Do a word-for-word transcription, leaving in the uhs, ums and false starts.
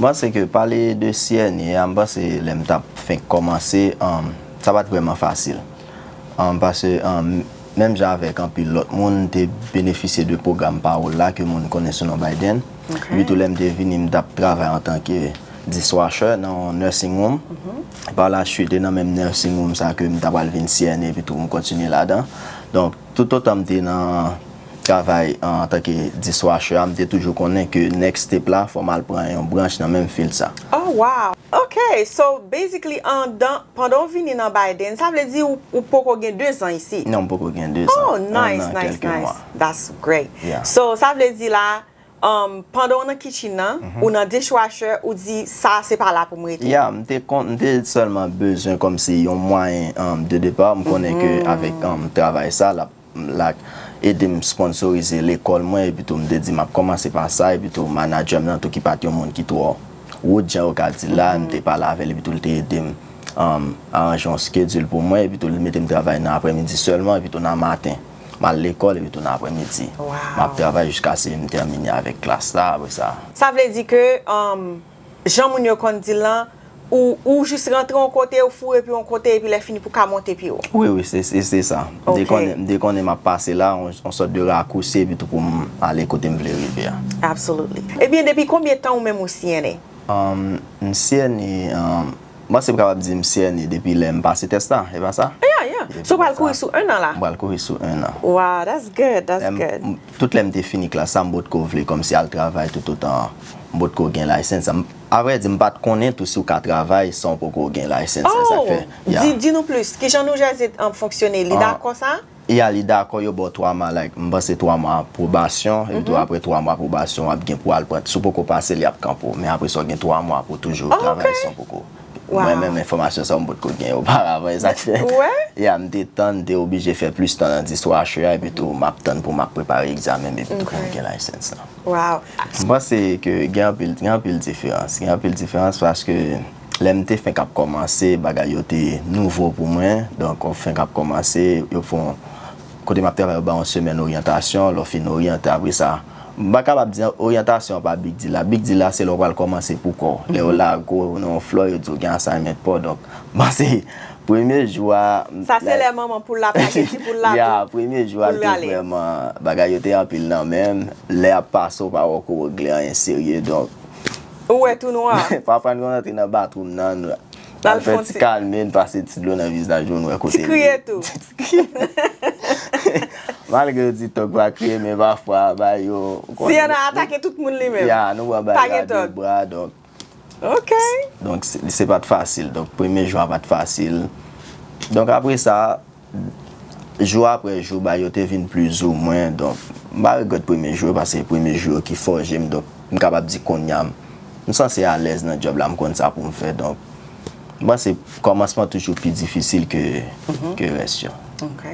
M panse ke pale de C N A a, m panse lè m t ap fenk kòmanse, um, sa pa t vrèman fasil. Um, paske, um, menm jan avèk anpil lòt moun, m te benefisye de pwogram Pawòl la ke moun konnen sou non Biden. Epi tou lè m te vini, m t ap travay antanke dishwasher nan yon nursing home. Par la suite, e nan menm nursing home sa ke m ta pral vin C N A, epi tou m kontinye ladan. Donk, toutotan m te nan travay antanke dishwasher a, m te toujou konnen ke next step la, fò m al pran yon branch nan menm field sa. Oh, wow. Ok, so basically, andan, pandan w vini nan Biden, sa vle di ou, ou poko gen de zan isi? Non, m poko gen de zan. Oh, nice, an nice, kèlke mwa. Nice. That's great. Yeah. So, sa vle di la, um, pandan w nan kitchen nan, ou nan dishwasher, ou di, sa se pa la pou m rete. Ya, m te kon, m te sèlman bezwen kòmsi yon mwayen, um, de depa. M konnen ke avèk, um, travay sa, l ap, l ap ede m sponsorize lekòl mwen, epi tou m te di m ap kòmanse pa sa, epi tou manager m nan tou ki pa t yon moun ki twò wood, jan yo ka di la, m te pale avè l, epi tou l te ede m, um, aranje yon schedule pou mwen, epi tou l mete m travay nan aprèmidi sèlman, epi tou nan maten. M al lekòl, epi tou nan aprèmidi. Wow. M ap travay jiskaske m tèmine avèk klas la, apre sa. Sa vle di ke, um, jan moun yo konn di l lan, ou, ou jis rantre yon kote, ou foure pye yon kote, epi lè fini pou ka monte pi wo. Wi, wi, se, se, se sa. M te Ok. konnen, m te konnen m ap pase la, yon, yon sòt de rakousi, epi tou pou m ale kote m vle rive a. Absolutely. Ebyen, depi konbyen tan ou menm ou C N A? Um, m C N A, um, m panse m kapab di m C N A depi lè m pase tès la, e pa sa? Yeah, yeah. So, w pral kouri sou un an la? M pral kouri sou un an. Wow, that's good, that's Lè m- good. m- Tout lè m te fini klas la, m potko vle kòmsi al travay toutotan m potko gen license. M- Avrèdi, m pa t konnen tou si w ka travay san w poko gen license. Se sa k fè. Oh, di, di nou plis. Kijan New Jersey ap fonksyone? Li dakò sa? Ya, li dakò, yo ba w twa mwa, like, m panse twa mwa pwobasyon, epi tou apre twa mwa pwobasyon, w ap gen pou al pran, si w poko pase, li ap kanpe w, men apre sa, w gen twa mwa pou w toujou Oh, travay ok. san w poko. Wow. Mwen menm enfòmasyon sa, m potko gen yo paravan, e sa k fè. Wè? Ya, m te tann, m te oblije fè plis tan nan dishwasher a, epi tou, m ap tann pou m ap prepare egzamen m, epi tou pou m Ok. gen license la. Wow. M panse ke gen anpil, gen anpil diferans. Gen anpil diferans paske lè m te fenk ap kòmanse, bagay yo te nouvo pou mwen. Donk, ou fenk ap kòmanse, yo fè yon, kote m ap travay, yo ba yon semèn oryantasyon, lè w fin oryante, apre sa, m pa kapab di oryantasyon an pa big deal la. Big deal la, se lè w pral kòmanse pou kò w. Lè yo lage w nan yon flò, yo di w gen assignment pou w. Donk, m panse, premye jou a, Sa se lè manman poul la pase ti poul la Ya, tou. Premye jou a, Pou l l te ale. Vrèman, bagay yo te anpil nan men m. Lè ap pase, w pa wè w ko regle anyen serye. Donk, Ou wè tou nwa. Pafwa n konn antre nan bathroom nan, n Al al fè fon ti ti- kalme, n pase ti dlo nan vizaj yo, n wè kote Ti kriye tou. Malgre yo di tòg pa kriye, men pafwa, ba yo. Si y an a atake tout moun li menm. Ya, nou wè ba Pa yo a gen de tòg. Bra, donk. Ok. Donk, se, se pa t fasil. Donk, premye jou a pa t fasil. Donk, apre sa, jou apre jou, ba yo te vin plizoumwen. Donk, m pa regrèt premye jou yo, paske premye jou yo ki fòje m. Donk, m kapab di kounye a, m sanse alèz nan djòb la, m konn sa pou m fè. Donk, m panse kòmansman toujou pi difisil ke, ke rès yo. Ok.